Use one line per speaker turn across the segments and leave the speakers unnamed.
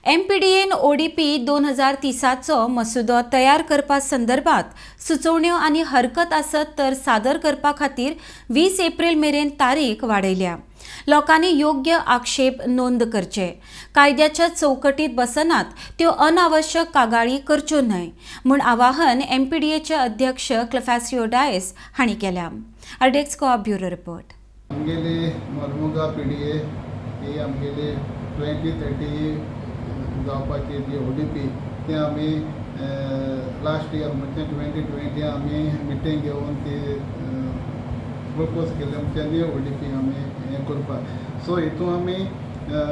MPDN ODP 2030चो मसुदो तयार करपा संदर्भात सुचोवण्यो आनी हरकत आसत तर सादर करपा खातीर 20 एप्रील मेरेन तारीख वाडयल्या. लोकांनी योग्य आक्षेप नोंद करचे, कायद्याच्या चौकटीत बसनात त्यो अनावश्यक कागाळी करच्यो न्हय म्हूण आवाहन एमपीडीएचे अध्यक्ष क्लफॅसियो डायस हांणी केल्या. आरडीएक्स को ब्युरो रिपोर्ट.
आमगेली मरमुगा पीडीए ही आमगेली 2030 जावपाची जी ओडीपी, ती आमी लास्ट इयर म्हणजे 2020 आमी मिटींग घेवन ती प्रपोज केले, म्हणजे न्यू ओडीपी आमी हें करपाक. सो हितून आमी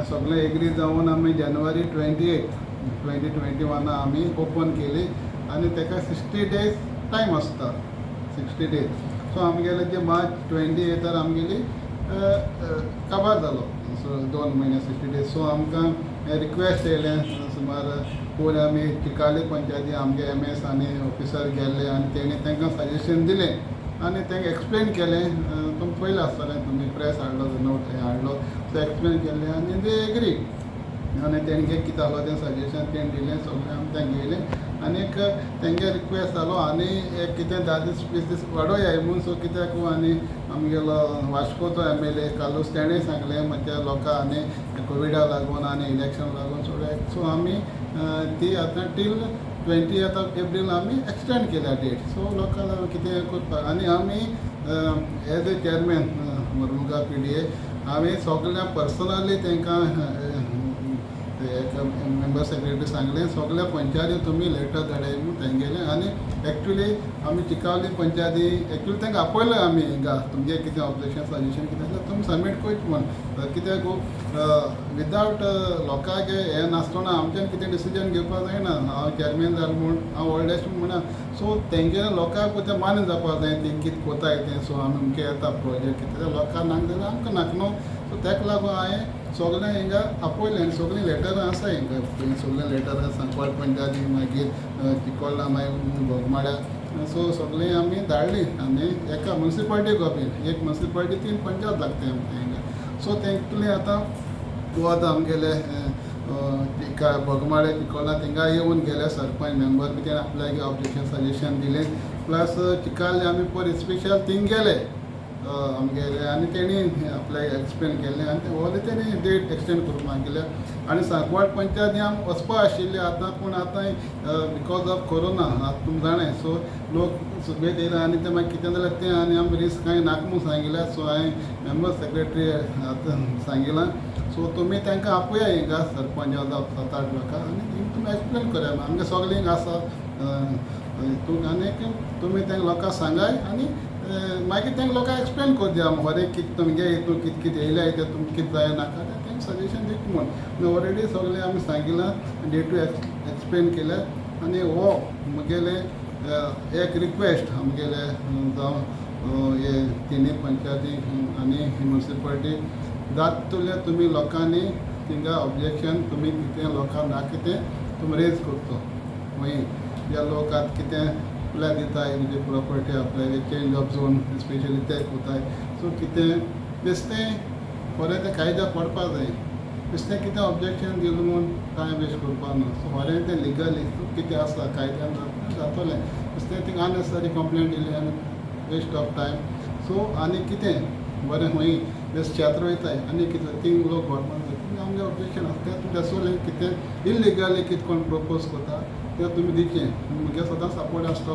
सगळे एग्री जावन आमी जानेवारी 28, 2021 आमी ओपन केली आनी ताका 60 डेज टायम आसता, 60 डेज. सो आमगेले जे मार्च 28 आमगेली काबार जालो. सो 2 म्हयने, 60 डेज. सो आमकां रिक्वेस्ट येयलें सुमार पयर आमी चिकाली पंचायती आमगे एमएस आनी ऑफिसर गेल्ले आनी तेणी तांकां सजेशन दिलें आनी तांकां एक्सप्लेन केलें. तुमी पयलें आसतलें, तुमी प्रेस हाडलो, नोट हें हाडलो. सो एक्सप्लेन केलें आनी ते एग्री आनी तेणगे कितें आहलो तें सजेशन तेणें दिलें. सगळें आमी तें घेयलें आनी एक तेंगे रिक्वेस्ट जालो आनी एक कितें 10 दीस 20 दीस वाडोया म्हूण. सो कित्याक आनी आमगेलो वास्कोचो एमएलए कार्लूस, तेणें सांगलें म्हणजे लोकां आनी कोविडा लागून आनी इलेक्शन लागून सगळें. सो आमी ती आतां टील 20 ऑफ एप्रील आमी एक्सटेंड केल्या डेट. सो लोकां कितें करपाक आनी आमी एज ए चेअरमॅन मरमुगा पीडीए आमी सगळ्या पर्सनली तांकां एक मेंबर सेक्रेटरी सांगलें, सगळ्या पंचायती तुमी लेटर धाडाय म्हूण तेंगेलें. आनी एक्चुली आमी चिकावली पंचायती एक्चुली तांकां आपयलें आमी हिंगा, तुमगें कितें ऑब्जेक्शन सजेशन कितें आसल्यार तुमी सबमीट करचें म्हूण. कित्याक विदावट लोकांक हें नासतना आमच्यान कितें डिसिजन घेवपाक जायना. हांव चेअरमॅन जालो म्हूण हांव व्हडलें म्हणना. सो तेंगेले लोकांक तें मान्य जावपाक जाय, ती कितें कोताय तें. सो आमी अमकें येता प्रोजेक्ट कितें लोकांक नाका जाल्यार आमकां नाका न्हू. सो ताका लागून हांवें सगळें हिंगा आपयलें आनी सगळीं लेटरां आसा हिंगा, सगळीं लेटरां सांकवाळ पंचायती, मागीर चिकोळ्ळा, मागीर बोगमाळ्या. सो सगळीं आमी धाडली आनी एका मुन्सिपाल्टीक अपील, एक मुन्सिपाल्टी तीन पंचायत लागता आमकां हिंगा. सो तेंकले आतां वत आमगेले बोगमाळे, चिकोळ्ळा थिंगा येवन गेले सरपंच, मेंबर बी, तेणें आपल्याक ऑब्जेक्शन सजेशन दिलें. प्लस चिकाले आमी पयर स्पेशल थिंग गेले आमगेले आनी तेणी आपल्याक एक्सप्लेन केलें आनी ऑलरेडी तेणी डेट एक्सटेंड करूंक मागिल्ले. आनी सांकवाळ पंचायती आमी वचपा आशिल्ले आतां, पूण आतां because of corona आतां तुमी जाणाय, सो लोक सुबेज येयले आनी ते मागीर कितें जाल्यार तें आनी आमी रिस्क कांय नाका म्हूण सांगिल्लें. सो हांवें मेंबर सेक्रेटरी आतां सांगिलां, सो तुमी तांकां आपोया हिंगा, सरपंच जावं सात आठ लोकां, आनी तुमी एक्सप्लेन करया. आमगे सगळें हिंगा आसा हितून आनी तुमी तांकां लोकांक सांगाय आनी मागीर तांकां लोकांक एक्सप्लेन कर दिया खरें कितें तुमगे हितून कितें कितें येयल्या तें, तुमकां कितें जाय नाका तें तांकां सजेशन दिता म्हूण. ऑलरेडी सगळें आमी सांगिलां, डेटू एक्सप्लेन केल्या. आनी हो म्हगेलें एक रिक्वेस्ट आमगेले जावं हे तिनूय पंचायती आनी मुन्सिपाल्टी जात तुमी लोकांनी थिंगा ऑब्जेक्शन तुमी कितें लोकांक नाका तें तुमी रेज करचो. मागीर जे लोक आतां कितें आपल्याक दिताय म्हणजे प्रॉपर्टी आपल्याक चेंज ऑफ झोन स्पेशली ते कोताय. सो कितें बेश्टें खरें तें कायद्या पडपा जाय. बेश्टें कितें ऑब्जेक्शन दिलें म्हूण टायम वेस्ट करपा ना. सो खरें तें लिगली कितें आसा कायद्यान जातलें. बेश्टें थिंगा अननेसेसरी कंप्लेन दिली आनी वेस्ट ऑफ टायम. सो आनी कितें बरें खंय बेश्ट शेत रोयताय आनी कितें थिंग लोक गव्हर्मेंट आमगें ऑब्जेक्शन आसा तें तुमी आसतलें कितें इल्लिगली कितें कोण प्रपोज करता तें तुमी दिवचें. म्हगे सदांच सपोर्ट आसतलो.